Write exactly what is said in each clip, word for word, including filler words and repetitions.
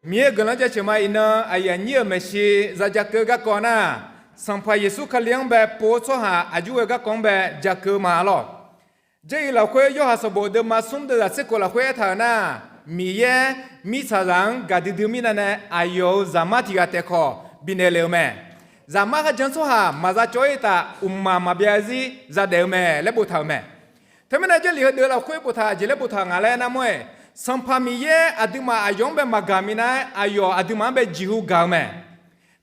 Miqyaer-euq guiqlanq jaceuq ma. Iqnan aqyuif aqnyir-euq maeqshi za ja keuv garkawv nar, Sanqpaq Yeqsur Kali-anr bae pov-eu tsawrhaq aqjox ghae garkawv-anr bae ja keuv ma lawq. Jarlif lafkhoer Yorhaq sanqbof deuvma smr deuvzaq tser kof lafkhoer aertaq-euq nar, Miqyaer mirtsaqzaq-anr gaqdui dui mirnae nae aqyawf-euq Zaqmar tiq ghaq taef khawf bifnaeq le-euq mae. Zaqmar kharjan tsawrhaq maqza cawv-ir taf, uqmaq maqbyav-eu zir za daef-eu mae laer boftaq-euq mae. Teumirnae Jarlif heudeuq lafkhoer boftaq aqjeq laer boftaq nga laer nar mawr-aer, Sanqpaq Miqyaer aqduimaf aqyawf-anr bae maqgaq minav-aer aqyawf aqduimaf-anr bae jeqhu gaq-eu mae.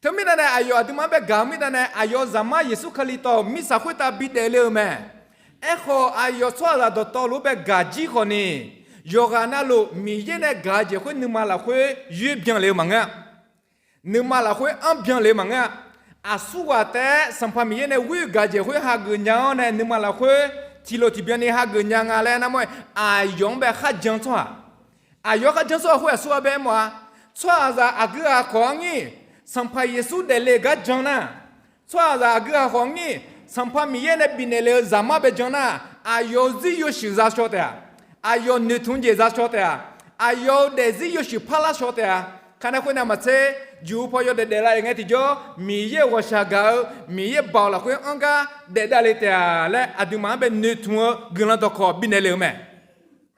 Teumirnae nae aqyawf aqduimaf-anr bae gaq-eu mirnae nae aqyawf-euq Zaqmar Yeqsur Kali tawv mirtsaq khoertav bidaef le-eu mae. Aerkhawf aqyawf tsawrhaqzaq dawqtawvluf-anr bae gaq jir khawf ni, yawqghaq navluf Miqyaer nae gaq-eu jeq khoer nuima lafkhoer yoer byan le-eu maqngeur-a. Nuima lafkhoer anr byan le-eu maqngeur-a. Aqsurghaq taef-aer Sanqpaq Miqyaer nae ghoer-eu gaq jeq khoer hageuf nya-awr nae nuima lafkhoer tiqlof tiqbyan ni hageuf nya nga laer nar mawr-aer, aqyawf-anr bae kharjan tsawrhaq, aqyawf-anr kharjan tsawrhaq khoer aqsurghaq bae aermawf-a. Tsawrhaqzaq aqgeu ghaq khawf-anr ngir, Sanqpaq Yeqsur daefle-eu gar jan nar, tsawrhaqzaq aqgeu ghaq khawf-anr ngir, Sanqpaq Miqyaer nae bifnaeq le-eu Zaqmar bae jan nar, aqyawf-euq zir yawshuif za shaw taef-a. Aqyawf noeqtmq jeq za shaw taef-a. Aqyawf-euq daefzir yawshuif parlar shaw taef-a. Kanae khoernav maqtser, jeqhu paw yawdaef daeflaf-euq ngae tiqjawr, Miqyaer-euq ghawqshaq gaq-eu, Miqyaer baoq lafkhoer anr gar daef davle taef-a laer aqduimaf-anr bae noeqtmq-eu guiqlanq dawqkawq bifnaeq le-eu mae.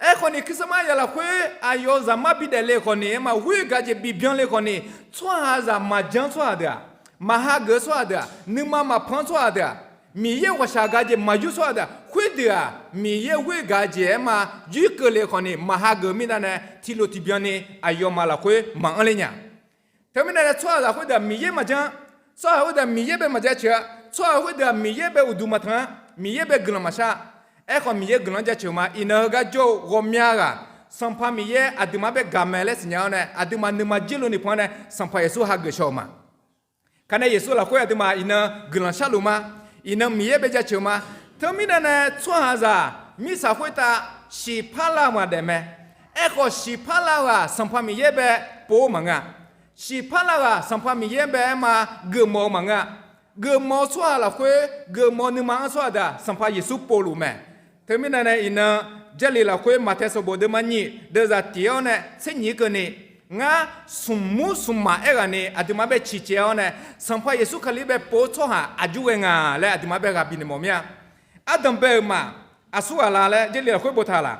Aerkhawf ni Christmas ya lafkhoer aqyawf-euq Zaqmar bidaef le-eu khawf ni aerma ghoer gaq jeq bibyan le khawf ni, tsawrhaqzaq maqjan tsawrhaq deuq-aq, maqhageuf tsawrhaq deuq-aq, nuima maqpan tsawrhaq deuq-aq, Miqyaer-euq ghawqshaq gaq jeq maqyur tsawrhaq deuq-aq, khoerdeuq-aq Miqyaer ghoer gaq jeq aerma yurkeuv le khawf ni maqhageuf mirnae nae tiqlof tiqbyan ni aqyawfmaf lafkhoer maqanr le nya. Teumirnae nae tsawrhaqzaq khoerdeuq-aq Miqyaer maqjan, tsawrhaq khoerdeuq-aq Miqyaer bae maqjaceuq-a, tsawrhaq khoerdeuq-aq Miqyaer bae uqduq maqtanq-a, Miqyaer bae guiqlanq maqshar. Aerkhawf Miqyaer guiqlanq jaceuq ma. Iqnan heugar jawr-eu ghawqmya ghaq Sanqpaq Miqyaer aqduimaf-anr bae gaq mae laer siqnya-awr nae aqduimaf nuima jirluf ni pan-awr nae Sanqpaq Yeqsur hageuf shaw-eu ma. Kanae Yeqsur lafkhoer aqduimaf iqnan guiqlanq sharluf ma. Iqnan Miqyaer bae jaceuq ma. Teumirnae nae tsawrhaqzaq mirtsaq khoertav shiqpar lav-eu maqdaef mae. Aerkhawf shiqpar lav-eu ghaq Sanqpaq Miqyaer bae pov-eu maqngeur-a. Shiqpar lav-eu ghaq Sanqpaq Miqyaer bae aerma geufmawf-eu maqngeur-a. Geufmawf-eu tsawrhaq lafkhoer geufmawf nuima-anr tsawrhaq deuq-aq Sanqpaq Yeqsur povluf mae. Teumirnae nae iqnan Jarlif lafkhoer Maqtaeq sanqbof deuvma nyiq deuvzaq tiq-awr nae tser nyiq-aer keuvni, ngar smqmur smqmaq aerghaqni aqduimaf-anr bae ciqcaev-awr nae Sanqpaq Yeqsur Kali bae pov-eu tsawrhaq aqjox ghae nga laer aqduimaf-anr bae ghaq bifnaeq mawf mir-a. Ardanqbae-euq maf aqsurghaq la laer Jarlif lafkhoer boftaq laf.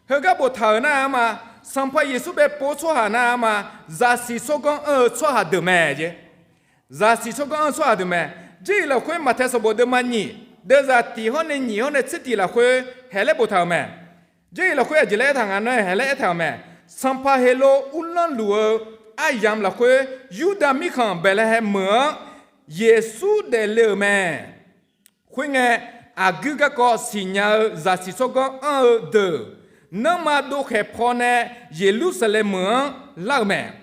Heugar boftaq-euq nar-aer ma, Sanqpaq Yeqsur bae pov-eu tsawrhaq nar-aer ma, zaqsiq tsawrganr anr-eu tsawrhaq deuq mae jeq. Zaqsiq tsawrganr anr-eu tsawrhaq deuq mae. Jarlif lafkhoer Maqtaeq sanqbof deuvma nyiq deuvzaq tiq hawr nae nyiq hawr nae tser tiq lafkhoer haeq laer boftaq-euq mae. Jarlif lafkhoer aqjeq laer aertaq nga nar haeq laer aertaq-euq mae. Sanqpaq Heqlov uvlanr luf-eu aryamq lafkhoer Yurdav mirkhanq Baeqlaeqhaeq meuq-anr Yeqsur daefle-euq mae. Khoerngae, aqguir garkawv siqnya-eu zaqsiq tsawrganr anr-eu deuq, nanrma dovkhaeq pawnae Yeqlursaqlaeq meuq-anr lar-eu mae.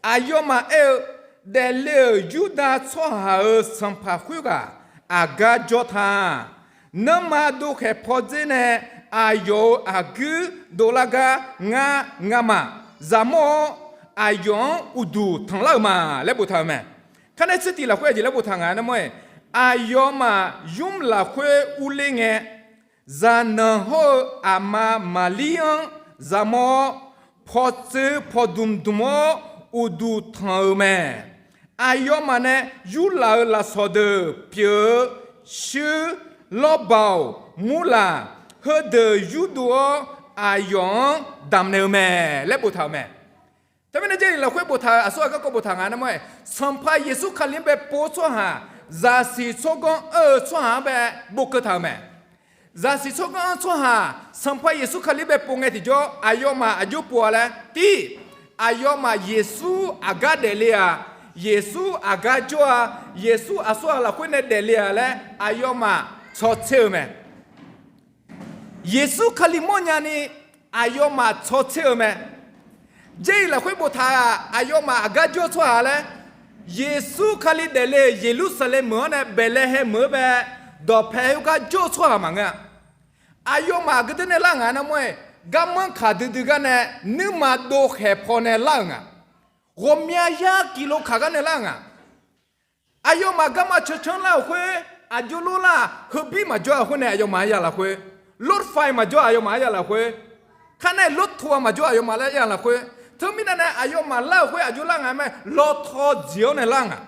Aqyawfmaf aer-eu, Daefle-euq Yurdav tsawrhaq-euq Sanqpaq khoerghaq aqgar jawr ta. Nanrma dovkhaeq pawdzer nae aqyawf-euq aqguir dovlar gar ngar ngamaf zaqmawr-awr, aqyawf-anr uqduq tanqlar-euq ma laer boftaq-euq mae. Kharnae tser tiq lafkhoer aqjeq laer boftaq nga nar mawr-aer, aqyawfmaf nymr lafkhoer urler ngae, zaqnanq hawr-eu aqma Maqlir-anr zaqmawr-awr, pawtsev pawdmq dmq-awr uqduq tanq-euq mae. Aqyawfmaf nae yurlaf-euq lafsawq deuq pyeuf-eu shuir, lawrbaoq, murlaq, heudeuq yurdov-awr aqyawf-anr damqnaeq-eu mae laer boftaq-euq mae. Teumirnae Jarlif lafkhoer boftaq-euq aqsurghaq garkawv boftaq nga nar mawr-aer, Sanqpaq Yeqsur Kali-anr bae pov-eu tsawrhaq, zaqsiq tsawrganr anr-eu tsawrhaq-anr bae bov keuv taq-euq mae. Zaqsiq tsawrganr anr tsawrhaq Sanqpaq Yeqsur Kali bae pov ngae tiqjawr aqyawfmaf aqjox pov-a laer tir, aqyawfmaf Yeqsur aqgar daefle-aq, Yeqsur aqgar jawr-a, Yeqsur aqsurghaq lafkhoer nae daefle-aq laer aqyawfmaf tsawrtser-eu mae. Yeqsur Kali mawrnya ni aqyawfmaf tsawrtser-eu mae. Jarlif lafkhoer boftaq-aq, aqyawfmaf aqgar jawr-eu tsawrhaq laer, Yeqsur Kali daefle-euq Yeqlursaqlaeq meuq-anr nae Baeqlaeqhaeq meuq-anr bae dawqpae khoergar jawr-eu tsawrhaq maqngeur-a. Aqyawfmaf aqgeu deuq nae lar nga nar mawr-aer, garmanr kaq duidui gar nae nuirma dovkhaeq pawnae lar-euq nga. Ghawqmya yar kilo kaq gar nae lar-euq nga. Aqyawfmaf garma cancanr lar-euq khoer, aqjox lor lar-aq, heubir maqjawr-a khoer nae aqyawfmaf-anr ya lafkhoer, lorfae maqjawr-a aqyawfmaf-anr ya lafkhoer, kharnae lortoq-a maqjawr aqyawfmaf-anr ya lafkhoer, Teumirnae nae aqyawfmaf lar-euq khoer aqjox lar nga mae, lawtaw dziq-awr nae lar nga.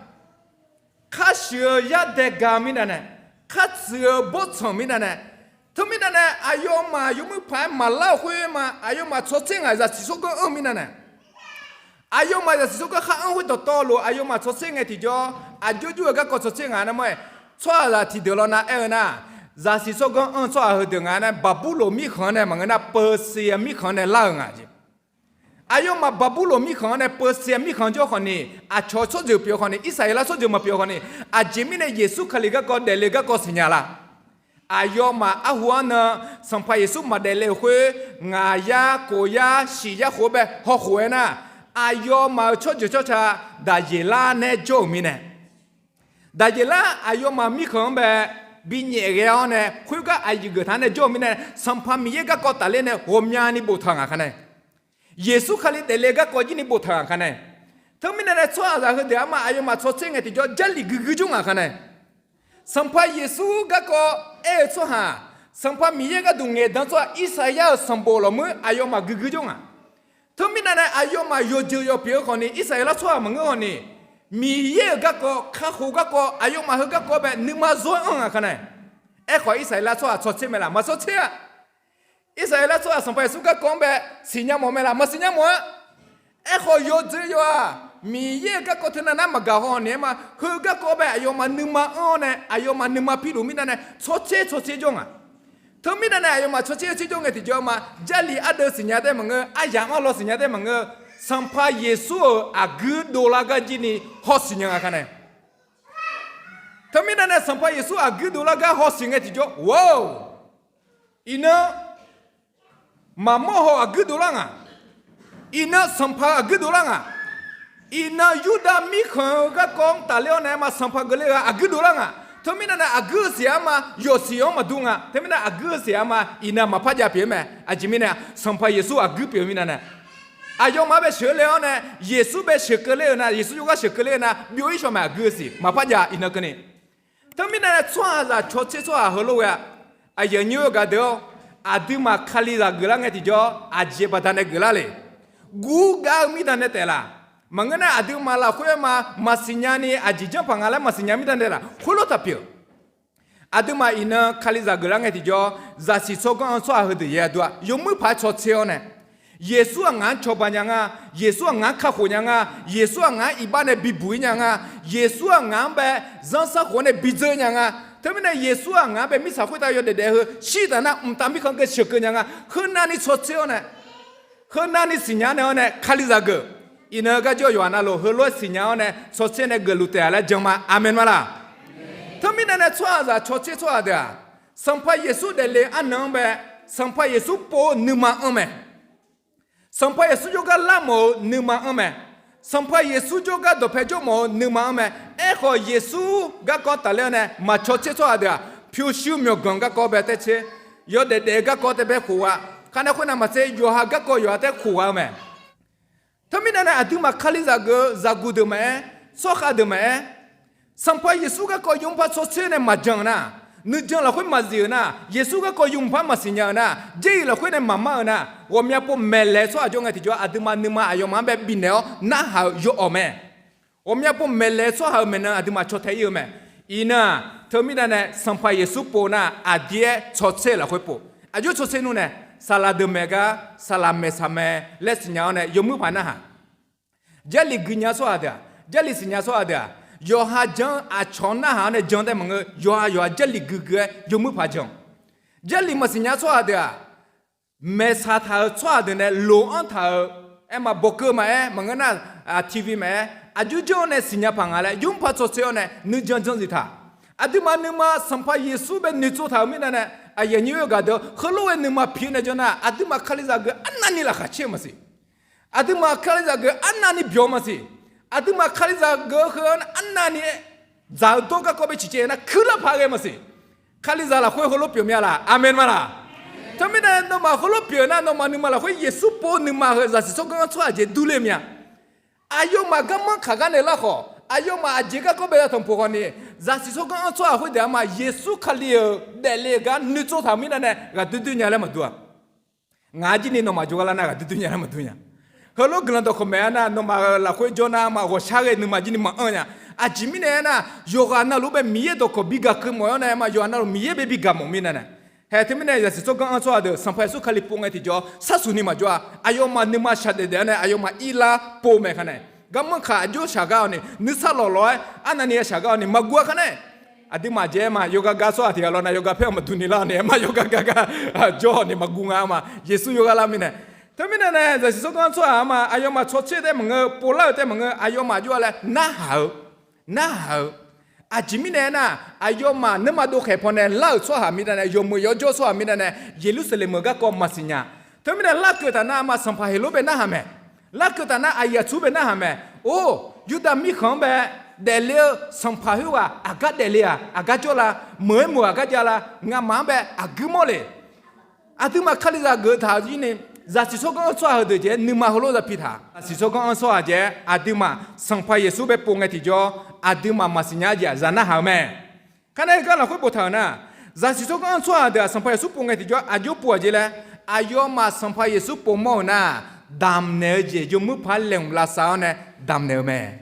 Khar shuif-eu yardae ga-eu mirnae nae, khar tsuif-eu bawrtsanq mirnae nae, teumirnae nae aqyawfmaf yawmuiq paq-aer maqlar-euq khoer ma, aqyawfmaf tsawrtser ngaq zaqsiq tsawrganr anr-eu mirnae nae, aqyawfmaf zaqsiq tsawrganr khar anr khoer dawqtawvluf aqyawfmaf tsawrtser ngae tiqjawr, aqjox jur-eu garkawv tsawrtser ngaq nar mawr-aer, tsawrhaqzaq tiqdeuq lawnav aer-eu nar, zaqsiq tsawrganr anr-eu tsawrhaq heudeuq ngaq nae Baqburloq mirkhanq-anr nae maqngeur nar, Persia mirkhanq-anr nae lar-eu nga jeq. Aqyawfmaf Baqburloq mirkhanq-anr nae Persia mirkhanq jawr khawf ni, aqcawq tsawrjeuq pyeuf khawf ni, Irsaqleqlav tsawrjeuq maqpyeuf khawf ni, aqjeq mirnae Yeqsur Kali garkawv daefle garkawv siqnya la? Aqyawfmaf arhu-anr nan Sanqpaq Yeqsur maqdaefle-euq khoer, ngaq yar, kof yar, shiq yar khof-aer bae hawkhof-aer nar, aqyawfmaf-euq tsawrjeuq tsawrca Daqyeqlar nae jawr-euq mirnae, Daqyeqlar aqyawfmaf mirkhanq-anr bae bi nyaef ghae-awr nae, khoergar aqyuif geuf taq-anr nae jawr-euq mirnae, Sanqpaq Miqyaer garkawv tafler nae ghawqmyani boftaq ngaq khanq nae, Yeqsur Kali daefle garkawv jir ni boftaq ngaq khanq nae, teumirnae nae tsawrhaqzaq heudeuq-anr ma aqyawfmaf tsawrtser ngae tiqjawr Jarlif guiqguir jawr ngaq khanq nae, Sanqpaq Yeqsur garkawv aer-eu tsawrhaq, Sanqpaq Miqyaer gharduq ngaeqdan tsawrhaq Irsaqyar-euq sanqbof lawqmuir aqyawfmaf guiqguir jawr ngaq. Teumirnae nae aqyawfmaf yawqjeuq yawqpyeuf-eu khawf ni, Irsaqleqlav tsawrhaq maqngeur khawf ni, Miqyaer-euq garkawv kakhof garkawv aqyawfmaf heu garkawv bae nuima zawr-aer anr ngaq khanq nae, aerkhawf Irsaqleqlav tsawrhaq tsawrtser mae laf? Maqtsawrtser-a. Irsaqleqlav tsawrhaq Sanqpaq Yeqsur garkawv-anr bae siqnya mawf mae laf? Maqsiqnya mawf-a. Aerkhawf yawqjeuq yawq-aq, Miqyaer-euq garkawv teunav nar maqgaq haw ni-aer ma, heu garkawv bae aqyawfmaf nuima anr-awr nae aqyawfmaf nuima piluf mirnae nae tsawrtser tsawrtser jawr ngaq. Teumirnae nae aqyawfmaf tsawrtser tser jawr ngae tiqjawr ma, Jarlif ardeuv siqnya tae maqngeur, aryamq arlawr siqnya tae maqngeur, Sanqpaq Yeqsur-euq aqguir dovlar gar jir ni hawsiq nya nga khanq nae. Teumirnae nae Sanqpaq Yeqsur aqguir dovlar gar hawsiq ngae tiqjawr, wa-or, iqnan maqmawr haw aqguir dovlar ngaq. Iqnan Sanqpaq-eu aqguir dovlar ngaq. Iqnan Yurdav mirkhanq-eu garkawv-anr tafler-awr nae ma Sanqpaq geufle-eu aqguir dovlar ngaq. Teumirnae nae aqguir-eu siq-anr ma yawqsiq-anr maqdur nga. Teumirnae aqguir-eu siq-anr ma iqnan maqpar jav pyeuf-eu mae. Aqjeq mirnae Sanqpaq Yeqsur aqguir pyeuf-eu mirnae nae, aqyawfmaf-anr bae sheuqler-awr nae Yeqsur bae sheuqkeuv ler-eu nar, Yeqsur jawrgar sheuqkeuv ler-eu nar, byov-ir shawq mae aqguir-eu siq maqpar jav iqnan keuvni. Teumirnae nae tsawrhaqzaq cawtser tsawrhaq heulof ghae-a. Aqyuif aqnyir-eu gaqdeuq-awr, aqduimaf Kalizaq geuflar ngae tiqjawr aqjeq baqdanae geuflar le. Guvgav-eu mirda nae taef laf? Maqngeur nar aqduimaf lafkhoer ma maqsiqnya ni aqjeq janrpaq nga laer maqsiqnya mirda nae laf? Khoerlof taq pyeuf. Aqduimaf iqnan Kalizaq geuflar ngae tiqjawr, zaqsiq tsawrganr-anr tsawrhaq heudeuq yaer dur-a. Yawmuir paq-aer cawtser-awr nae, Yeqsur-aq ngaq-anr cawba nya nga. Yeqsur-aq ngaq-anr kakhof nya nga. Yeqsur-aq ngaq-anr iqbax nae bibuq-ir nya nga. Yeqsur-aq ngaq-anr bae zanrsanrkhof-awr nae bidzeur nya nga. Teumirnae Yeqsur-aq ngaq-anr bae mirtsaq khoertav yawdaef daef heu shirtaf nar mqtav mirkhanq geu sheuqkeuv nya nga. Heunavni cawtser-awr nae, heunavni siqnya naeq-awr nae Kalizaq geuf. Iqnan-eu garjawr yawqha navluf heulof-aer siqnya-awr nae cawtser nae geufluf taef-a laer jan ma. Aqmeq ma laq? Teumirnae nae tsawrhaqzaq cawtser tsawrhaq deuq-aq, Sanqpaq Yeqsur daefle arnan-anr bae, Sanqpaq Yeqsur pov-eu nuima anr mae. Sanqpaq Yeqsur jawrgar larmawf-eu nuima anr mae. Sanqpaq Yeqsur jawrgar dawqpae jawrmawf-eu nuima anr mae. Aerkhawf Yeqsur garkawv tafler-awr nae maqcawtser tsawrhaq deuq-aq, pyurshuir myawqganq garkawv bae taer tser, yawdaef daef-eu garkawv tae bae khof gha. Kharnae khoernav maqtser yawqha garkawv yawqha tae khof gha-eu mae. Teumirnae nae aqduimaf Kalizaq geuf-eu zaqguq deuq maqaer, tsawrkhav deuq maqaer, Sanqpaq Yeqsur garkawv yawmuiq par cawtser nae maqjan-eu nar, nuijan lafkhoer maqzif-euq nar, Yeqsur garkawv yawmuiq par maqsiqnya-eu nar, Jarlif lafkhoer nae maqmar-eu nar, ghawqmya pov maeqlaeq-eu tsawrhaq jawr ngae tiqjawr aqduimaf nuima aqyawfmaf-anr bae bifnaeq-awr narhaq-euq yawawq mae. Ghawqmya pov maeqlaeq-eu tsawrhaq-euq maeqnan aqduimaf caw tae ir-eu mae. Iqnan-aq teumirnae nae Sanqpaq Yeqsur pov nar aqdir-aer cawtser lafkhoer pov. Aqjox cawtser nmr nae, saqlaq deuq maeq gar saqlaq maeqsaq mae laer siqnya-awr nae yawmuiq paq narhaq. Jarlif gui nya tsawrhaq deuq-aq, Jarlif siqnya tsawrhaq deuq-aq, yawqha jan-eu aqcawq-anr narhaq-awr nae jan tae maqngeur, yawqha yawqha Jarlif guiqgui-aer yawmuiq paq jan. Jarlif maqsiqnya tsawrhaq deuq-aq, maeqsaq taq-euq tsawrhaq deuq nae loq-anr taq-euq, aer ma bawqkeuv maqaer, maqngeur nar, TV maqaer, aqjox janr-awr nae siqnya paq nga laer yawmuiq par cawtser-awr nae nuijan janzif taq. Aqduimaf nuima Sanqpaq Yeqsur bae noeqtsov taq-euq mirnae nae, aqyuif aqnyir-eu gaqdeuq heulof-aer nuima pi-eu nae janr nar, aqduimaf Kalizaq geuf arnavni laqkhaq caer-eu maqsiq. Aqduimaf Kalizaq geuf arnavni byawq-eu maqsiq. Aqduimaf Kalizaq geuf-eu heu-anr arnavni dzaq-eu dawr garkawv bae ciqcaev nar kuirlar paq ghae maqsiq. Kalizaq lafkhoer heulof pyeuf mya laq? Aqmeq ma laq? Teumirnae nawmaf heulof pyeuf nar, nawmaf nuima lafkhoer Yeqsur pov nuima heu zaqsiq tsawrganr-anr tsawrhaq jeq durler mya. Aqyawfmaf garmanr kaq gar naeq lar khawf, aqyawfmaf aqjeq garkawv bae za tanqpuq khawf ni, zaqsiq tsawrganr-anr tsawrhaq khoerdeuq-aq ma Yeqsur Kali-euq daefle-eu gar noeqtsov taq-euq mirnae nae ghaqdoer doer nya laer maqdur-a. Ngaq-anr jir ni nawmaf jawrgar lar nar ghaqdoer doer nya laer maqdur nya. Heulof guiqlanq dawqkawq maeq-aer nar, nawmaf-euq lafkhoer jawr nar ma ghawqshar ghae nuima jir ni maqanr nya. Aqjeq mirnae aernar, yawqghaq navluf bae Miqyaer dawqkawq bi gaq keuv mawf-awr nae ma, yawqghaq navluf Miqyaer bae bi gaq mawf mirnae nae. Haeq teumirnae zaqsiq tsawrganr anr tsawrhaq deuq Sanqpaq Yeqsur Kali pov ngae tiqjawr sharsuq ni maqjawr-a. Aqyawfmaf nuima shaqdaef daef-awr nae aqyawfmaf irlar pov mae kharnae, garmanr kaq aqjox shaq gar-awq ni nuisar lawqlawq-aer arnavni yashaq gar-awq ni maqguv-a kharnae. Aqduimaf jaev-aer ma yawgar gar tsawrhaq tiq ghaq lawr nar yawgar paer-awq maqdur ni lar-awq ni aer ma yawgar gar gar jawr-awq ni maqguv nga-a ma. Yeqsur yawgar lar mirnae. Teumirnae nae zaqsiq tsawrganr tsawrhaq-a ma aqyawfmaf tsawrtser tae maqngeur, povlar-euq tae maqngeur, aqyawfmaf jawr-a laer narhaq-eu, narhaq-eu. Aqjeq mirnae aernar, aqyawfmaf nuima dovkhaeq pawnae lar-euq tsawrhaq mirnae nae, yawmuiq yawjawr tsawrhaq mirnae nae, Yeqlursaqlaeq-euq garkawv maqsiq nya. Teumirnae larkeuv taf nar ma Sanqpaq Heqlor bae narhaq mae. Larkeuv taf nar aqyuif aqtsu bae narhaq mae. Or, Yurdav mirkhanq-anr bae daefle-eu sanqpaq khoerghaq aqgar daefle-aq, aqgar jawrlar, meuq-aer meuq aqgar javlar, ngamaf-anr bae aqguir mawrle. Aqduimaf Kalizaq geuf taq-euq jir ni, zaqsiq tsawrganr anr tsawrhaq heudeuq jaeq-aer nuima heulof za pi taq. Zaqsiq tsawrganr anr tsawrhaq jaeq-aer aqduimaf Sanqpaq Yeqsur bae pov ngae tiqjawr, aqduimaf maqsiq nya-a jeq-aq za narhaq-eu mae. Kharnae heugar lafkhoer boftaq-euq nar, zaqsiq tsawrganr anr tsawrhaq deuq-aq Sanqpaq Yeqsur pov ngae tiqjawr aqjox pov-aq jeq laer, aqyawfmaf Sanqpaq Yeqsur povmawr-euq nar, damqnaeq-eu jeq yawmuiq paq-aer laeqhmq lavsav-awr nae damqnaeq-eu mae.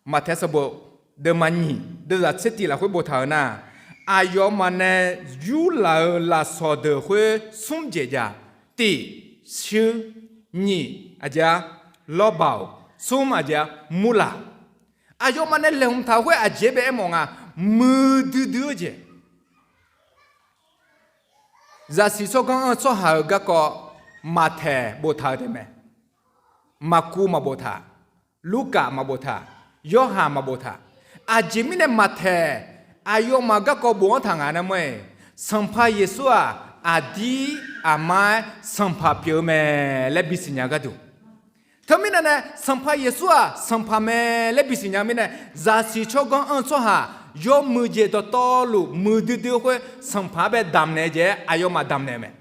Maqtaeq sanqbof deuvma nyiq deuvzaq tser tiq lafkhoer boftaq-euq nar, aqyawfmaf nae yurlaf-euq lafsawq deuq khoer smr jeq jav. Tiq, shuir, nyiq, aqjeq-a, lawrbaq-awq, smr, aqjeq-a, murlaq. Aqyawfmaf nae laeqhmq taq-eu khoer aqjeq bae aermawf nga, muiqdui dui-eu jeq. Zaqsiq tsawrganr anr tsawrhaq-euq garkawv Maqtaeq boftaq-eu taef mae. Maqkuv maqboftaq, Lurkaf maqboftaq, Yorhaq maqboftaq. Aqjeq mirnae Maqtaeq aqyawfmaf garkawv bof-anr taq ngaq nar mawr-iq, Sanqpaq Yeqsur-aq aqdir aqma-aer Sanqpaq pyeuf-eu mae laer bisiq nya-eu gharduq. Teumirnae nae Sanqpaq Yeqsur-aq Sanqpaq mae laer bisiq nya mirnae, zaqsiq tsawrganr anr-eu tsawrhaq yawmuiq jeq dawqtawvluf muiqdui dui-eu khoer Sanqpaq-anr bae damqnaeq-eu jeq-aer aqyawfmaf damqnaeq-eu mae.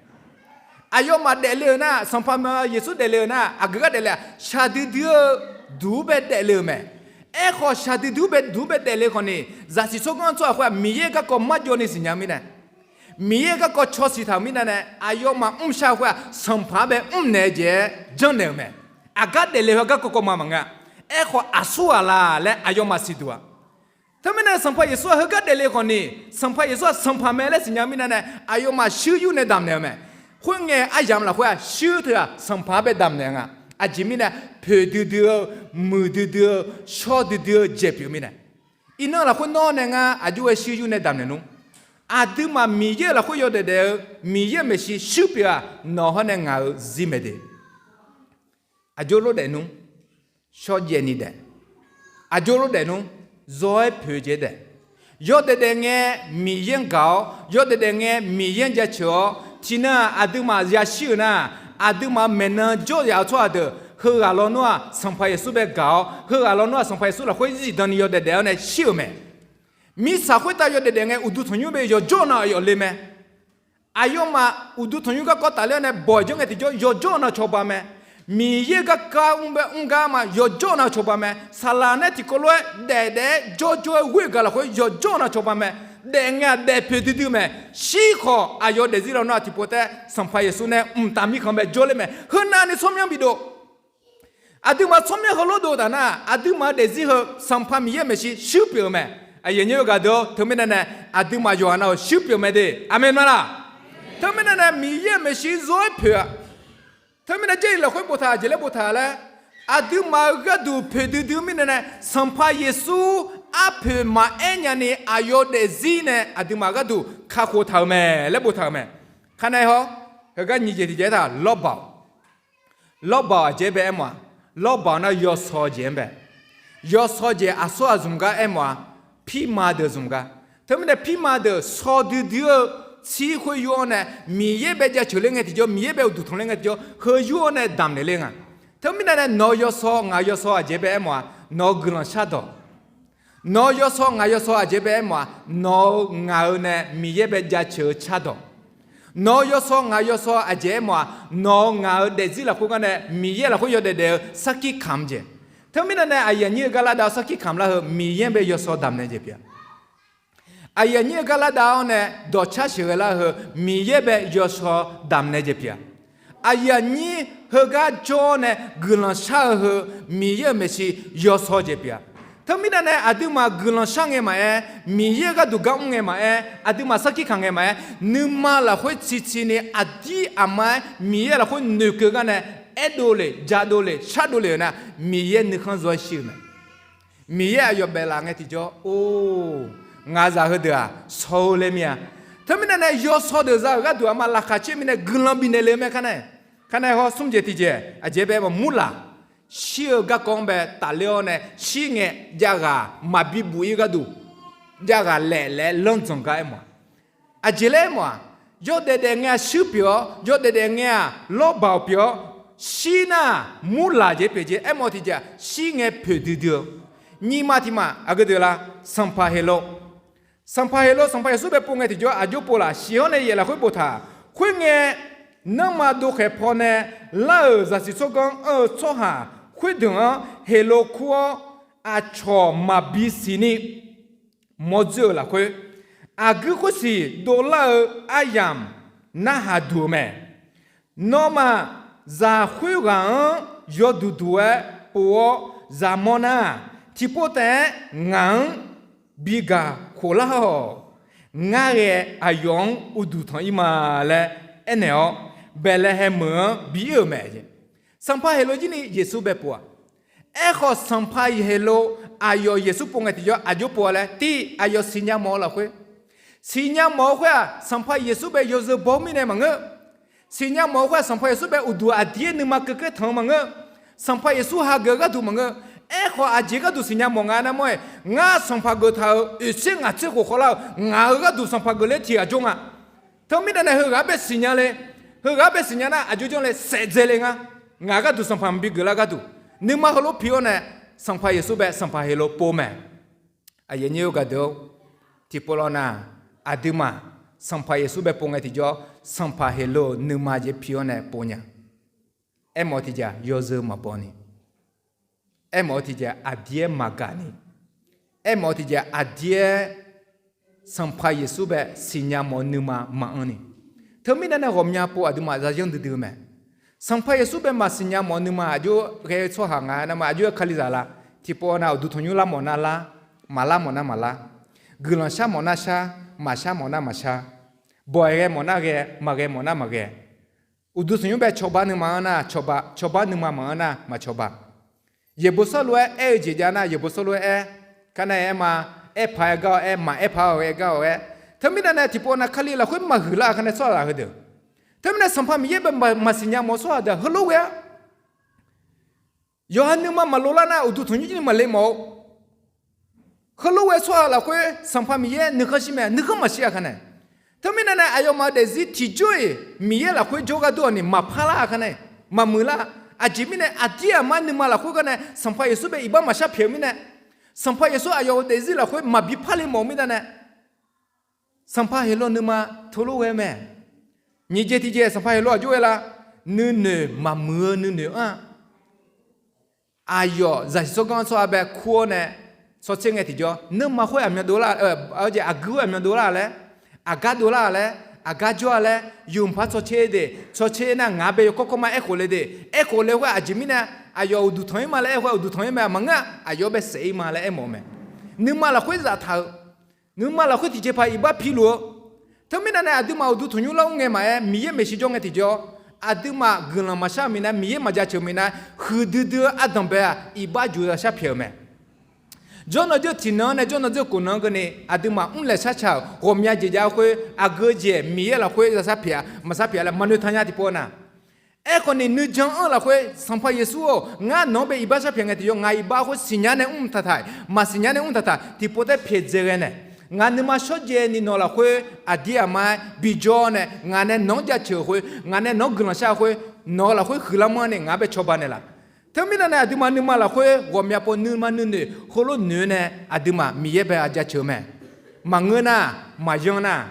Aqyawfmaf daefle-euq nar, Sanqpaq Yeqsur daefle-euq nar, aqgeu gar daefle-aq, shaqdui dui-eu duq-anr bae daefle-euq mae. Aerkhawf, shaqdui dui-anr bae duq-anr bae daefle khawf ni, zaqsiq tsawrganr tsawrhaq khoer-aq Miqyaer garkawv marjawv ni siqnya mirnae, Miqyaer garkawv cawsiq taq-euq mirnae nae, aqyawfmaf mrshar khoer-aq Sanqpaq-anr bae mrnaeq-eu jeq-aer janrnaeq-euq mae. Aqgar daefle heu garkawv kawv ma maqngeur-a. Aerkhawf, aqsurghaq la laer aqyawfmaf siqduq-aq. Teumirnae Sanqpaq Yeqsur-aq heugar daefle khawf ni, Sanqpaq Yeqsur-aq Sanqpaq mae laer siqnya mirnae nae, aqyawfmaf shuir yur nae damqnaeq-eu mae. Khoerngae aryamq lafkhoer-aq shuir teu-aq Sanqpaq-anr bae damqnaeq nga. Aqjeq mirnae, poeqdui dui-eu, muiqdui dui-eu, shawrdui dui-eu jeq pyeuf mirnae. Iqnan lafkhoer nawr nae ngar aqjox-aer shuir yur nae damqnaeq nmr. Aqduimaf Miqyaer-euq lafkhoer yawdaef daef-eu Miqyaer-euq maeqshi shuir pyeuf-aq, nawq hawr nae ngaq-euq zir mae de. Aqjox lof daef nmr. Shawrjaev ni daef. Aqjox lof daef nmr. Zawr-aer poeq jeq daef. Yawdaef daef ngae Miqyaer-anr gaq-awr, yawdaef daef ngae Miqyaer-anr jaceuq-awr, tiqnan-aq aqduimaf yashir-euq nar, aqduimaf maeqnan jawr yaf-eu tsawrhaq deuq heughaq lawnmr-aq Sanqpaq Yeqsur bae gaq-awr, heughaq lawnmr-aq Sanqpaq Yeqsur lafkhoer zifdan ni yawdaef daef-awr nae shir-euq mae. Mirtsaq khoertav yawdaef daef ngae uqduq tanqnymr bae yawqjawr nav aqyawf le mae. Aqyawfmaf uqduq tanqnymr garkawv tafler-awr nae bawq-iq janr ngae tiqjawr yawqjawr nav cawba mae. Miqyaer garkawv mr bae mr gar ma yawqjawr nav cawba mae. Saqlaq nae tiqkawv lof-aer daef daef-aer jawrjawr-aer ghoer gaq lafkhoer yawqjawr nav cawba mae. Daef ngae-aq daef poeqdui dui mae. Shir khawf aqyawf daefzir lawnmr-aq tiqpov taef-aer Sanqpaq Yeqsur nae mqtav mirkhanq bae jawrler mae. Heunav ni tsawrmyanr bidov. Aqduimaf tsawrmyanr heulof dov taf nar, aqduimaf-eu daefzir heu Sanqpaq Miqyaer-euq maeqshi shuir pyeuf-eu mae. Aqyuif aqnyir gaq deuq-or, teumirnae nae aqduimaf yawqghaq nav-euq shuir pyeuf mae de. Aqmeq ma laq? Teumirnae nae Miqyaer-euq maeqshi zawr-aer poeq-a. Teumirnae Jarlif lafkhoer boftaq aqjeq laer boftaq laer, aqduimaf-eu gharduq poeqdui dui-eu mirnae nae Sanqpaq Yeqsur arpoeq maqaer nyani aqyawf daefzir nae aqduimaf gharduq kakhof taq-euq mae laer boftaq-euq mae. Kharnae hawr, heugar nyiq jeq tiqjeq-aer taq lawrbaq-awq. Lawrbaq-awq aqjeq-aer bae aermawf-aq, lawrbaq-awq nar yawsaw jeq-anr bae. Yawsaw jeq aqsur ghaq zmq gar aermawf-aq, pirma deuq zmq gar. Teumirnae pirma deuq saw duidui-eu tsir khoer yur-awr nae, Miqyaer bae jaceuq ler ngae tiqjawr, Miqyaer bae uqduq tanq ler ngae tiqjawr, heu yur-awr nae damq naeq ler nga. Teumirnae nae nawq-eu yawsaw ngaq-eu yawsaw aqjeq-aer bae aermawf-aq, nawq-eu guiqlanq shardawq. Nawq-eu yawsaw ngaq-eu yawsaw aqjeq-aer bae aermawf-aq, nawq-eu ngaq-eu nae Miqyaer bae jaceuq-eu cardawq. Nawq-eu yawsaw ngaq-eu yawsaw aqjeq-aer mawf-aq, nawq-eu ngaq-eu daefzir lafkhoer gar nae Miqyaer lafkhoer yawdaef daef-eu sarkir kamq jeq. Teumirnae nae aqyuif aqnyir-eu gar lar dav-awr sarkir kamq lar heu Miqyaer bae yawsaw damq naeq jeq pyeuf-a. Aqyuif aqnyir-eu gar lar dav-awr nae dawqcar sheuqghae lar heu Miqyaer bae yawsaw damq naeq jeq pyeuf-a. Aqyuif aqnyir heugar jawr-awr nae guiqlanq shar-eu heu Miqyaer-euq maeqshi yawsaw jeq pyeuf-a. Teumirnae nae aqduimaf guiqlanq shar ngae maqaer, Miqyaer gharduq gar mr ngae maqaer, aqduimaf sarkir kaq ngae maqaer, nuima lafkhoer ciqciqni aqdir aqma-aer Miqyaer lafkhoer noeqkeuv gar nae aerdov le, jadov le, shardov le-euq nar, Miqyaer nuikhanr zaw-aer shir-eu mae. Miqyaer aqyawf baeflaf ngae tiqjawr, or, ngaqzaq heudeuq-aq saw-eu laer mir-a. Teumirnae nae yawsaw deuq za-euq gharduq aqma laqkhaq caer mirnae guiqlanq bifnaeq le-eu mae kar nae. Kar nae hawr smr jeq tiqjeq aqjeq bae maqmur laq. Shir-eu garkawv-anr bae tafler-awr nae shir ngae javghaq maqbi buf-ir gharduq, javghaq laef laef-aer lanrdzanq gar aermawf-a. Aqjeq laer aermawf-aq, yawdaef daef ngae-aq shuir pyeuf-awr, yawdaef daef ngae-aq lawrbaq-awq pyeuf-awr, shir nar murlaq jeq pyeuf jeq aermawf tiqjeq-aq, shir ngae poeqdui dui-eu. Nyirma tiq ma aqgeu deuq la, Sanqpaq Heqlov. Sanqpaq Heqlov Sanqpaq Yeqsur bae pov ngae tiqjawr aqjox pov laf, shiq-awr nae yaef lafkhoer boftaq. Khoerngae, nanrma dovkhaeq pawnae lar-euq zaqsiq tsawrganr anr-eu tsawrhaq khoerdeuq-anr Heqlov kur-awr, aqcawq maqbi siqni mawrdzoer-euq lafkhoer, aqguir khoersiq dovlar-eu aryamq narhaq duq-eu mae. Nawmaf, zaq khoerghaq-anr yawduq duq-aer pov-awr zaqmawr nar, tiqpov taef-aer ngaq-anr bi gaq khof lar-awq. Ngar ghae aqyawf-anr uqduq tanq-ir ma laer aernaeq-awr, Baeqlaeqhaeq meuq-anr bi-ir-euq mae. Sanqpaq Heqlov jirni Yeqsur bae pov-aq. Aerkhawf, Sanqpaq Heqlov aqyawf Yeqsur pov ngae tiqjawr aqjox pov-a laer, tir, aqyawf siqnya mawf-eu lafkhoer, siqnya mawf-eu khoer-aq, Sanqpaq Yeqsur bae yawzeu baw-eu mirnae maqngeur. Siqnya mawf-eu khoer-aq, Sanqpaq Yeqsur bae uqduq aqdir-aer nuima keuvkeuv tanq-eu maqngeur. Sanqpaq Yeqsur hageuf-eu gharduq maqngeur. Aerkhawf, aqjeq gharduq siqnya mawf nga nar mawr-aer, ngar sanqpaq geuftaq-euq oeqtser ngaq tser khof khawvlar-eu ngaq-euq gharduq sanqpaq geufler tiq ghaq jawr nga. Teumirnae nae heughaq-anr bae siqnya le, heughaq-anr bae siqnya nar aqjox janr le saefdzae le ngar. Ngaq gharduq sanqpaq maqbi geuflar gharduq, nuima heulof pi-awr nae Sanqpaq Yeqsur bae Sanqpaq Heqlov pov mae. Aqyuif aqnyir-eu gaqdeuq-or, tiqpov lawr nar, aqduimaf Sanqpaq Yeqsur bae pov ngae tiqjawr, Sanqpaq Heqlov-euq nuima jeq pi-awr nae pov nya. Aermawf-eu tiqjeq-aq yawzeu maqbaw ni, aermawf-eu tiqjeq-aq aqdir-aer maqgaq ni, aermawf-eu tiqjeq-aq aqdir-aer Sanqpaq Yeqsur bae siqnya mawf-eu nuima maqanr ni. Teumirnae nae ghawqmya pov aqduimaf yayanr duidui-eu mae. Sanqpaq Yeqsur bae maqsiqnya mawf-eu nuima aqjox ghae-eu tsawrhaq nga nar ma, aqjox-aer kalizaq la? Tiqpov nar uqduq tanqnymr lar mawf nar lar, maqlar mawf nar maqlar, guiqlanq shar mawf nar shar, maqshar mawf nar maqshar, bawq-aeq ghae mawf nar ghae, maqghae mawf nar maqghae, uqduq tanqnymr bae cawba nuima-anr nar cawba, cawba nuima maqanr nar maqcawba. Yeqbo sawrlof-aer aer-eu jeq jav nar yeqbo sawrlof-aer aer, kar nar-aer aer ma, aerpaq-aer gar-awr aer, maqaer paq-aer gar-awr aer. Teumirnae nae tiqpov nav Kali lafkhoer maqhuiqlar-eu kar nae tsawrhaq deuq. Teumirnae Sanqpaq Miqyaer bae maqsiqnya mawf-eu tsawrhaq deuq-aq heulof ghae-a. Yawqha nuima maqlof lar nar uqduq tanqnymr jir ni maqle mawf-eu. Heulof ghae tsawrhaq lafkhoer Sanqpaq Miqyaer nuikhanr shir mae, nuikhanr maqshir-a kar nae. Teumirnae nae aqyawfmaf-eu daefzir tiqjawr-iq Miqyaer lafkhoer jawrgar dur-awq ni maqpar lar-a kar nae, maqmuiq lar. Aqjeq mirnae aqdir aqmar nuima lafkhoer gar nae Sanqpaq Yeqsur bae iqbax maqshar pyaeq-eu mirnae, Sanqpaq Yeqsur aqyawf-euq daefzir lafkhoer maqbi parle mawf-eu mirnae nae, Sanqpaq Heqlov nuima teulof ghae mae. Nyiq jeq tiqjeq Sanqpaq Heqlov aqjox ghae la? Nuinoeq maqmuiq-eu nuinoeq anr-a. Aqyawf zaqsiq tsawrganr tsawrhaq bae kur-awr nae, tsawrtser ngae tiqjawr, nanrma khoer aqmyan dovlar, aqgeu khoer aqmyan dovlar laer, aqgar dovlar laer, aqgar jawr-a laer, yawqpar tsawrtser de, tsawrtser nar ngaq bae yawkawr kawrma aerkhof le de, aerkhof le khoer aqjeq mirnae, aqyawf uqduq tanq-ir ma laer aer khoer uqduq tanq-ir mae maqngeur-a, aqyawf bae saef-ir ma laer aermawf-eu mae. Nuima lafkhoer zaftaq-eu, nuima lafkhoer tiqjeqpaq iqbax piluf-eu. Teumirnae nae aqduimaf uqduq tanqnymr lar mr ngae maqaer, Miqyaer maeqshi jawr ngae tiqjawr, aqduimaf guiqlanq maqshar-eu minav, Miqyaer maqjaceuq minav, huiqdui dui-eu ardanq bae-aq iqbax juq zaqshar pyaeq-euq mae. Jawrnan dzeur tiqnan-anr nae jawrnan dzeur khofnan-anr keuvni aqduimaf mrlaeq sharcaq-euq ghawqmya jeq jav-eu khoer aqgeu jeq Miqyaer lafkhoer zaqshar pyaeq-a maqshar pyaeq laer maqnoeq taq nya tiqpov nar. Aerkhawf ni nuijan-anr lafkhoer Sanqpaq Yeqsur-or, ngar nawq-anr bae iqbax shar pyaeq ngae tiqjawr ngaq iqbax khoer siqnya nae mr taqtaq, maqsiqnya nae mr taqtaq tiqpov taer pyaeqdzae ghae nae, ngaq nuima shawrjaev ni nawq lafkhoer aqdir aqmar-aer bijawr-awr nae ngaq nae nawq-anr jaceuq-eu khoer, ngaq nae nawq-anr guiqlanq shar-eu khoer, nawq lafkhoer huiqlar manr ni ngaq-anr bae cawba naeqlaf. Teumirnae nae aqduimaf nuima lafkhoer ghawqmya pov nuima nuinoeq heulof noeq-eu nae aqduimaf Miqyaer bae-aq jaceuq-eu mae. Maqngeur nar, maqyanr nar,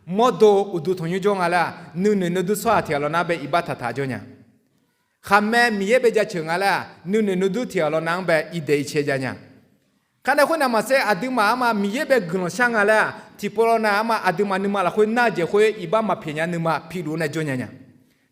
mawrdo uqduq tanqnymr jawr nga laer-aq nuinoeq nuidur tsawrhaq tiq ghaq lawq nar bae iqbax taqtaq jawr nya. Khaqmae Miqyaer bae jaceuq nga laer-aq nuinoeq nuidur tiq ghaq lawq nar-anr bae iqdaeq iqcae ja nya. Kar nae khoer navmaqtser aqduimaf arma Miqyaer bae guiqlanq shar nga laer-aq tiqpov lawq nar arma aqduimaf nuima lafkhoer nar-eu jeq khoer iqbax maqpyaeq nya nuima piluf nae jawr nya nya.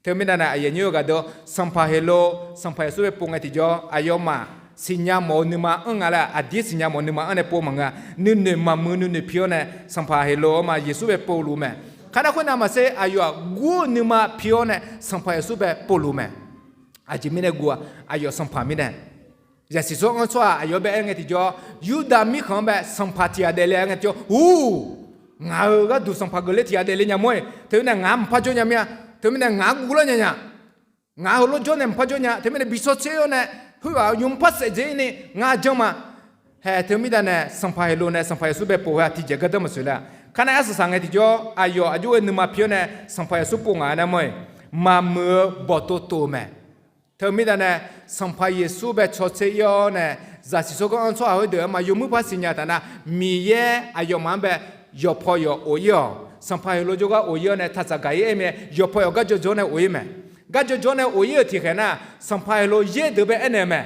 Teumirnae nae aqyuif aqnyir-eu gaqdeuq, Sanqpaq Heqlov Sanqpaq Yeqsur bae pov ngae tiqjawr, aqyawfmaf siqnya mawf-eu nuima anr nga laer, aqdir siqnya mawf nuima anr nae pov maqngeur-a. Nuinoeq maqmuiq nuinoeq pi-awr nae Sanqpaq Heqlov-anr ma Yeqsur bae povluf mae. Kharnar khoernav maqtser, aqyawf-aq gur-eu nuima pi-awr nae Sanqpaq Yeqsur bae povluf mae. Aqjeq mirnae guv-a, aqyawf sanqpaq mirnae zaqsiq tsawrganr tsawrhaq aqyawf-anr bae aer ngae tiqjawr, Yurdav mirkhanq-anr bae sanqpaq tiq ghaq daefle-a ngae tiqjawr, ur, ngaq-euq gharduq sanqpaq geufler tiq ghaq daefle nya mawr-iq, teumirnae ngaq-anr maqpar jawr nya mir-a, teumirnae ngaq-anr guvlar nya nya, ngaq-euq heulof jawr nae maqpar jawr nya, teumirnae bi shawr tser-awr nae, khoerghaq-euq nymr par saef dzae-ir ni ngar janr ma. Hae teumirnae nae Sanqpaq Heqlov nae Sanqpaq Yeqsur bae pov-a tiqjeq gardanr maqsoeq lar-a. Kharnae arsaq saq ngae tiqjawr, aqyawf aqjox ghae nuima pi-awr nae Sanqpaq Yeqsur pov ngaq-anr nae mawr-iq, maqmuiq-eu bawqtov tov-eu mae. Teumirnae nae Sanqpaq Yeqsur bae cawtser ir-awr nae zaqsiq tsawrganr anr tsawrhaq khoerdeuq-anr ma yawmuir par siqnya taf nar, Miqyaer aqyawfmaf-anr bae yawqpaw yawq of ir-awq. Sanqpaq Heqlov jawrgar of ir-awr nae taqtsaq gaq ir aer mae, yawqpaw yawq gar jawrjawr nae of ir mae. Gar jawrjawr nae of ir-euq tiqkhaeq nar, Sanqpaq Heqlov yaer deuq bae aernaeq-eu mae.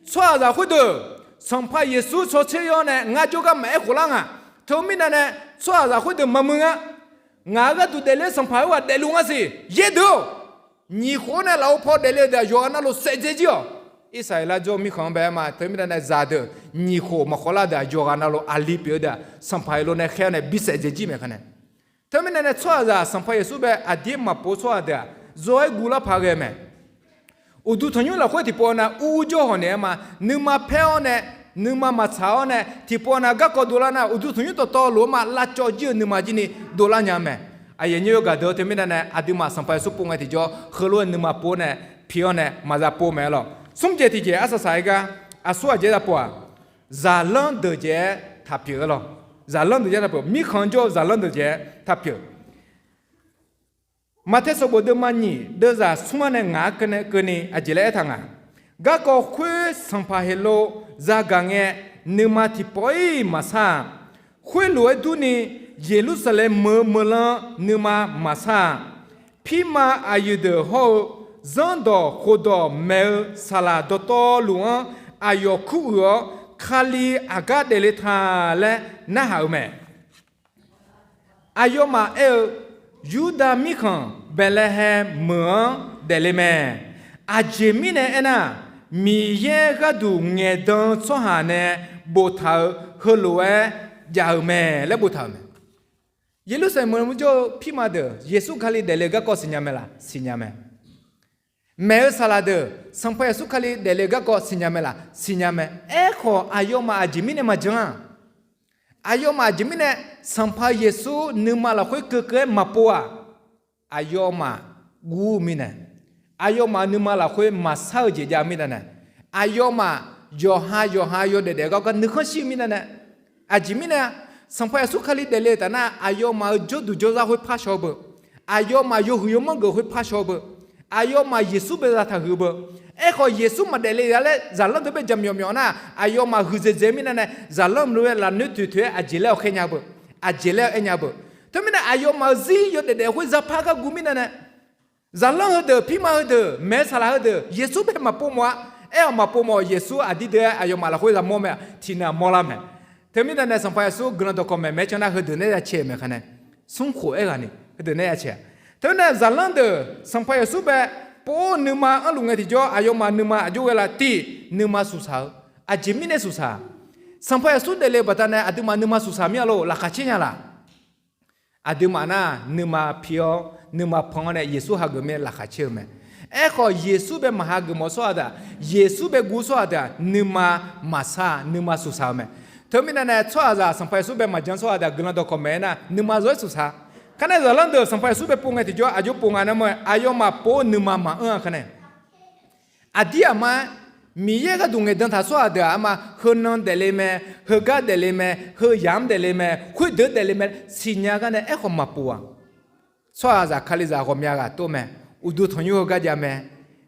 Tsawrhaqzaq khoerdeuq, Sanqpaq Yeqsur cawtser ir-awr nae ngar jawrgar maqaer khof lar nga. Teumirnae nae tsawrhaqzaq khoerdeuq maqmuiq nga. Ngaq-euq gharduq daefle-eu sanqpaq khoerghaq daefluf nga siq. Yaer deuq-or, nyiq khof-anr nae lafov paw daefle-eu deuq-aq yawqghaq navluf saef dzae jir-awq. Irsaqleqlav jawr-eu mirkhanq-anr bae aer ma. Teumirnae nae zaqdeuq nyiq khof maqkhawf lar deuq-aq yawqghaq navluf aqli pyeuf-eu deuq-aq Sanqpaq Heqlov nae khaer-awr nae bisaef dzae jir mae kharnae. Teumirnae nae tsawrhaqzaq Sanqpaq Yeqsur bae aqdir maqpov tsawrhaq deuq-aq zawr-aer guvlar paq ghae mae. Uqduq tanqnymr lafkhoer tiqpov nav ur jawr hawq naeq-aer ma. Nuima paer-awr nae, nuima maqtsaq-awr nae tiqpov nav garkawv dovlar nar, uqduq tanqnymr dawqtawvluf-anr ma lavcawv jir-eu nuima jir ni dovlar nya mae. Aqyuif aqnyir-eu gaqdeuq, teumirnae nae aqduimaf Sanqpaq Yeqsur pov ngae tiqjawr heulof-aer nuima pov-awr nae pi-awr nae maqza pov mae-aer lawq. Smr jeq tiqjeq arsaq saq-aer gar, aqsur aqjeq-aer za pov-aq, zaqlanr deuq jeq-aer taq pyeuf-eu lawq. Zaqlanr deuq jeq-aer taq pyeuf, mirkhanq jawr-eu zaqlanr deuq jeq-aer taq pyeuf. Maqtae sanqbof deuvma nyiq deuvzaq smr-anr nae ngaq-anr keuvni aqjeq laer aertaq nga. Garkawv khoer Sanqpaq Heqlov zagaq ngae, nuima tiqpawf-iq maqsar-a. Khoerlof-aer durni, Yeqlursaqlaeq meuq-eu meuq lan nuima maqsar-a. Pirma aqyuif deuq hawr-eu, zanrdawq khofdawq maeq-eu saqlaq dawqtawvluf-anr aqyawf kuruiq-awr, Kali aqgar daefle ta laer narhaq-euq mae. Aqyawfmaf aer-eu, Yurdav mirkhanq Baeqlaeqhaeq meuq-anr daefle mae. Aqjeq mirnae aernar, Miqyaer gharduq ngaeqdan-eu tsawrhaq nae boftaq-euq heulof-aer jav-euq mae laer boftaq-euq mae. Yeqlursaqlaeq meuq-anr jawr-eu pirma deuq Yeqsur Kali daefle-eu garkawv siqnya mae laf? Siqnya mae. Maeq-eu saqlaq deuq Sanqpaq Yeqsur Kali daefle-eu garkawv siqnya mae laf? Siqnya mae. Aerkhawf, aqyawfmaf aqjeq mirnae maqjan-a? Aqyawfmaf aqjeq mirnae Sanqpaq Yeqsur nuima lafkhoer keuvkeuv-aer maqpov-aq? Aqyawfmaf guv-eu mirnae, aqyawfmaf nuima lafkhoer maqsar-eu jeq jav-eu mirnae nae, aqyawfmaf yawqha yawqha yawdaef daef gar gar nuikhanr shir-eu mirnae nae, aqjeq mirnae-a, Sanqpaq Yeqsur Kali daefle-eu taf nar, aqyawfmaf-euq jawrduq jawrzar khoer par shaw-eu beu, aqyawfmaf yawhuiq yawmanr geuf khoer par shaw-eu beu, aqyawfmaf Yeqsur bae za taqhuiq-eu beu. Aerkhawf, Yeqsur maqdaef le-a laer zaqlanr deuq bae jaqmyawf myawf nar, aqyawfmaf huiqdzaeq dzaeq-eu mirnae nae, zaqlanr meuq-aer lafnoer toeq toeq-aer aqjeq laer-awq khaer nya beu, aqjeq laer-awq aer nya beu. Teumirnae aqyawfmaf-euq zir yawdaef daef khoer zaphar gar guv mirnae nae, zaqlanr heudeuq, pirma heudeuq, maeq-eu saqlaq heudeuq, Yeqsur bae maqpov mawf-a. Aer-awq maqpov mawf-awq, Yeqsur aqdir deuq-aer aqyawfmaf lafkhoer yamawr mae-aq, tiqnan mawrlar mae. Teumirnae nae Sanqpaq Yeqsur guiqlanq dawqkawq maeq maeq-aer can nar heudeuq nae ya cae-eu mae kharnae, smr khof-aer ghaq ni heudeuq nae ya cae-a. Teumirnae zaqlanr deuq Sanqpaq Yeqsur bae pov-awr nuima anrluf ngae tiqjawr, aqyawfmaf nuima aqjox ghae laf tiq, nuima suqsaq-eu. Aqjeq mirnae suqsaq? Sanqpaq Yeqsur daefle-eu baqdanae aqduimaf nuima suqsaq mir-a lor, laqkhaq caer nya laf? Aqduimaf nar nuima pi-awr nuima pan-awr nae Yeqsur hageuf mirnae laqkhaq caer-eu mae. Aerkhawf, Yeqsur bae maqhageuf mawf-eu tsawrhaq deuq-aq, Yeqsur bae guv-eu tsawrhaq deuq-aq, nuima maqsar-a, nuima suqsaq-eu mae. Teumirnae nae tsawrhaqzaq Sanqpaq Yeqsur bae maqjan tsawrhaq deuq-aq guiqlanq dawqkawq maeq-aer nar nuima zawr-aer suqsaq. Kharnae zaqlanr deuq Sanqpaq Yeqsur bae pov ngae tiqjawr aqjox pov nga nar mawr-aer aqyawfmaf pov-eu nuima maqanr-a kharnae. Aqdir aqma-aer, Miqyaer gharduq ngaeqdan taq tsawrhaq deuq-aq arma, heunan daefle mae, heugar daefle mae, heuyaq-anr daefle mae, khoerdeuq daefle mae, siqnya gar nae aerkhawf maqpov-aq. Tsawrhaqzaq kalizaq ghawqmya ghaq tov mae. Uqduq tanqnymr heugar jav mae.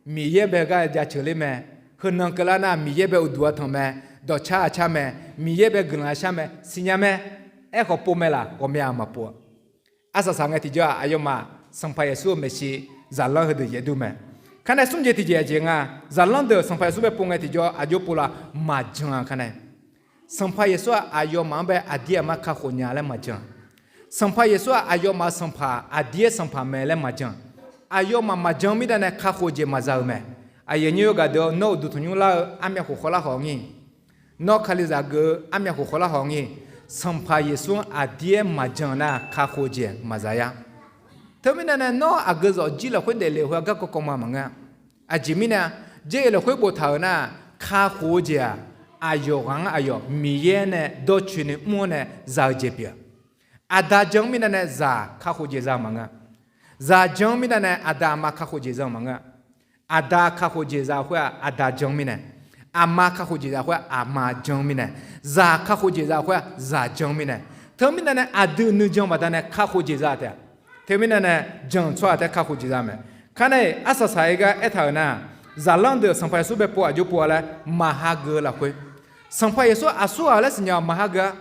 Miqyaer bae gar jaceuq ler mae. Heunan keuvlar nar Miqyaer bae uqduq-a tanq mae. Dawqcar-a car mae. Miqyaer bae guiqlanq-a shar mae, siqnya mae. Aerkhawf pov mae laf? Ghawqmya maqpov-aq. Arsaq saq ngae tiqjawr-aq, aqyawfmaf Sanqpaq Yeqsur-euq maeqshi zaqlanr heudeuq yaeq dur mae. Kharnae smr jeq tiqjeq aqjeq nga, zaqlanr deuq Sanqpaq Yeqsur bae pov ngae tiqjawr aqjox pov laf? Maqjan-a kharnae. Sanqpaq Yeqsur-aq aqyawfmaf-anr bae aqdir aqma kakhof nya laer maqjan. Sanqpaq Yeqsur-aq aqyawfmaf-euq Sanqpaq, aqdir-aer Sanqpaq mae laer maqjan. Aqyawfmaf maqjan mirnae nae kakhof jeq maqza-eu mae. Aqyuif aqnyir gaqdeuq-awr, nawr uqduq tanqnymr lar-eu armyav khof khawvlar haw ngir, nawr Kalizaq geuf-eu armyav khof khawvlar haw ngir, Sanqpaq Yeqsur-anr aqdir-aer maqjan nar kakhof jeq maqza yar. Teumirnae nae nawr aqgeu zawqjir lafkhoer daefle-eu khoer-aq garkawv kawv ma maqngeur-a. Aqjeq mirnae, Jarlif lafkhoer boftaq-euq nar, kakhof-eu jeq-aq, aqyawf ghaq-anr aqyawf Miqyaer nae dawrcoeni mr-awr nae za-eu jeq pyeuf-a. Aqda jan-anr mirnae nae zaq kakhof jeq za maqngeur-a. Zaq jan-anr mirnae nae aqda aqma kakhof jeq za maqngeur-a. Aqda kakhof jeq za khoer-aq, aqda jan-anr mirnae, aqma kakhof jeq za khoer-aq, aqma jan-anr mirnae, zaq kakhof jeq za khoer-aq, zaq jan-anr mirnae. Teumirnae nae aqdui nuijan baqdanae kakhof jeq za taef-a. Teumirnae nae jan-eu tsawrhaq taef-aer kakhof jeq za mae. Kar nae-iq arsaq saq-aer gar aertaq-euq nar, zaqlanr deuq Sanqpaq Yeqsur bae pov aq jov pov-a laer maqhageuf-eu lafkhoer, Sanqpaq Yeqsur aqsurghaq laer siqnya-awq maqhageuf-a.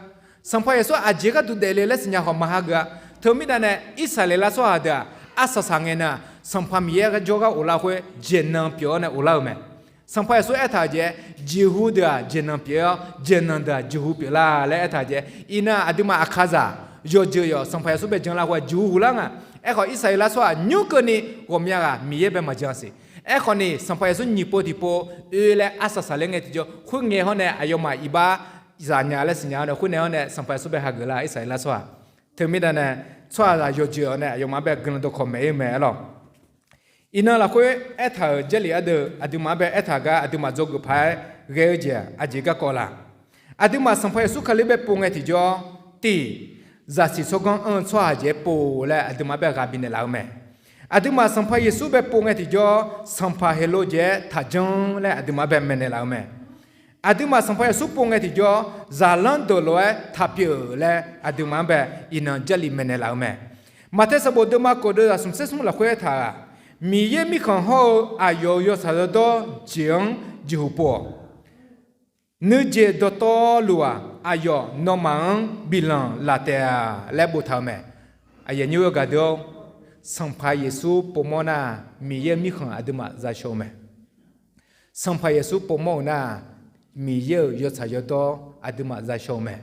Sanqpaq Yeqsur aqjeq gharduq daefle laer siqnya khawf maqhageuf-a. Teumirnae nae Irsaqleqlav tsawrhaq deuq-aq arsaq saq ngae nar, Sanqpaq Miqyaer jawrgar of lar khoer jeqnan pyeuf-awr nae of lar-eu mae. Sanqpaq Yeqsur aertaq-euq jeq-aer, jeqhu deuq-aq jeqnan pyeuf-awr, jeqnan deuq-aq jeqhu pyeuflar laer aertaq-euq jeq-aer, iqnan aqduimaf aqkaqzaq yawqjeuq yawq Sanqpaq Yeqsur bae janlar khoer-aq jeqhu huiqlar nga. Aerkhawf Irsaqleqlav tsawrhaq nymrkeuvni ghawqmya ghaq Miqyaer bae maqjan siq. Aerkhawfni Sanqpaq Yeqsur nyiq pov tiqpov oe laer arsaq saq ler ngae tiqjawr khoerngae hawr nae aqyawfmaf iqbax zaqnya laer siqnya-awr nae khoernae hawr nae Sanqpaq Yeqsur bae hageuf lar Irsaqleqlav tsawrhaq. Teumirnae nae tsawrhaqzaq yawqjeuq-awr nae aqyawfmaf bae guiqlanq dawqkawq maeq-ir mae arlawq. Iqnan lafkhoer aertaq-euq Jarlif ardeuv aqduimaf-anr bae aertaq gar aqduimaf dzawgeuf paq-aer ghae-eu jeq-aq aqjeq garkawv la? Aqduimaf Sanqpaq Yeqsur Kali bae pov ngae tiqjawr, tiq, zaqsiq tsawrganr anr-eu tsawrhaq jeq-aer pov laer aqduimaf-anr bae ghaq bifnaeq laf-eu mae. Aqduimaf Sanqpaq Yeqsur bae pov ngae tiqjawr, sanqpaq Heqlov jeq-aer taqjanr laer aqduimaf-anr bae maeqnaeq laf-eu mae. Aqduimaf Sanqpaq Yeqsur pov ngae tiqjawr, zaqlanr deuq lof-aer taqpyeuf laer aqduimaf-anr bae iqnan Jarlif maeqnaeq laf-eu mae. Maqtaeq sanqbof deuvma kawv deuv zaq smq tser smr lafkhoer aertaq-aq, Miqyaer Mirkhanq hawr-eu aqyawf-euq yawtsaq yawdawr jeq-anr jeqhu pov-awq. Nuijeq dawqtawvluf-aq, aqyawf nawmaf-anr biflanq laf taef-a laer boftaq-eu mae. Aqyuif aqnyir gaqdeuv-awr, Sanqpaq Yeqsur povmawr nar, Miqyaer-euq Mirkhanq aqduimaf za shaw-eu mae. Sanqpaq Yeqsur povmawr-eu nar, Miqyaer-euq yawtsaq yawdawr aqduimaf za shaw-eu mae.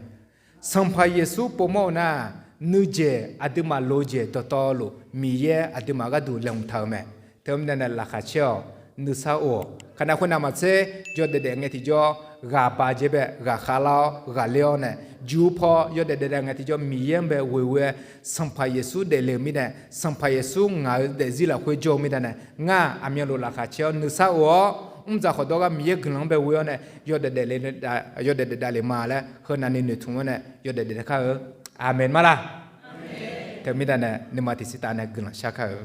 Sanqpaq Yeqsur povmawr-eu nar, nuijeq aqduimaf lof-eu jeq dawqtawvluf Miqyaer aqduimaf gharduq laeqhmq taq-eu mae. Teumirnae nae laqkhaq caer-awq, nuisar of-awq. Kanav khoernav maqtser, yawdaef daef ngae tiqjawr, ghaq ba jeq bae ghaqkhav lar-awr ghaqler-awr nae, juq paw yawdaef daef daef ngae tiqjawr Miqyaer-anr bae ghoe ghoe-aer, Sanqpaq Yeqsur daefle-eu mirnae, Sanqpaq Yeqsur ngaq-euq daefzir lafkhoer jawr-eu mirnae nae, ngar aqmyanluf laqkhaq caer-awr nuisar of-awr, mrdzaq khawfdawr gar Miqyaer guiqlanq-anr bae ghoe-awr nae, yawdaef daef le, yawdaef daef davle ma laer heunav ni noeqtmq-awr nae yawdaef daef kar-eu. Aqmeq ma laq? Teumirnae nae nuima tiqsiq taf nae guiqlanq shar kar-eu.